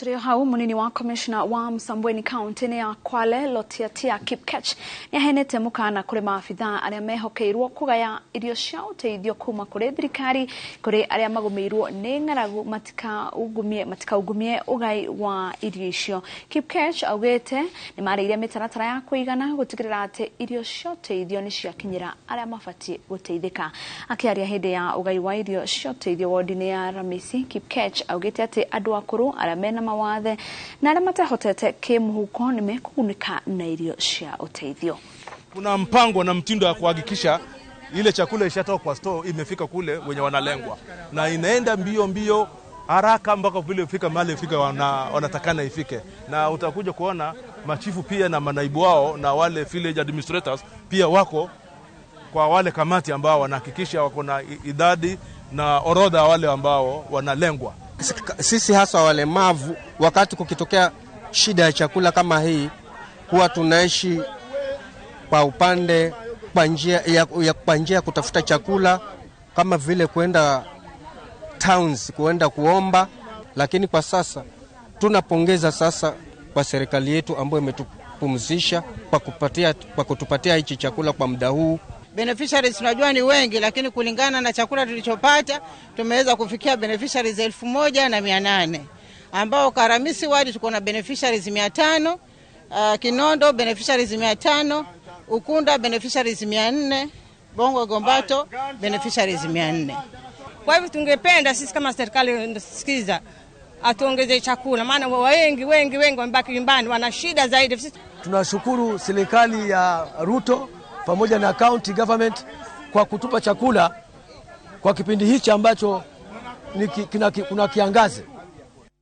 Tũrĩ o hau, munini wa commissioner wa Msambweni kaunti-inĩ ya Kwale, Lotiatia Kipkech, nĩ aheanĩte mũkana kũrĩ maabithaa arĩa mehokeirwo kũgaya irio cia ũteithio kuma kũrĩ thirikari kũrĩ arĩa magũmĩirwo nĩ ng'aragu matikaungumie ũgai wa irio icio. Kipkech augĩte nĩ marĩire mĩtaratara ya kũigana gũtigĩrĩra atĩ irio cia ũteithio nĩ ciakinyĩra arĩa mabatiĩ gũteithĩka. Akĩaria hĩndĩ ya ũgai wa irio cia ũteithio wodi-inĩ ya Ramisi, Kipkech augĩte atĩ andũ akũrũ, arĩa mena mawathe na arĩa matehotete kĩmũhuko nĩ mekũgunĩka na irio cia ũteithio. Kuna mpango na mtindo wa kuhakikisha ile chakula ishatoka kwa store imefika kule wenye wanalengwa, na inaenda mbio mbio haraka mpaka vile ifika mahali ifika wanatakana ifike, na utakuja kuona machifu pia na manaibu wao na wale village administrators pia wako kwa wale kamati ambao wanahakikisha wako na idadi na orodha wale ambao wanalengwa. Sisi hasa walemavu, wakati kukitokea shida ya chakula kama hii, huwa tunaishi kwa upande kwa njia ya kutafuta chakula kama vile kwenda towns kuenda kuomba, lakini kwa sasa tunapongeza sasa kwa serikali yetu ambayo imetupumzisha kwa kutupatia hichi chakula kwa muda huu. Beneficiaries tunajua ni wengi, lakini kulingana na chakula tulichopata tumeweza kufikia beneficiaries 1800, ambao Karamisi wadi tuko na beneficiaries 500, Kinondo beneficiaries 500, Ukunda beneficiaries 400, Bongo Gombato beneficiaries 400. Kwa hivyo tungependa sisi kama serikali sikiza atuongeze chakula, maana wengi wengi wengi wamebaki nyumbani, wana shida zaidi. Sisi tunashukuru serikali ya Ruto pamoja na county government kwa kutupa chakula kwa kipindi hichi ambacho kuna kiangazi.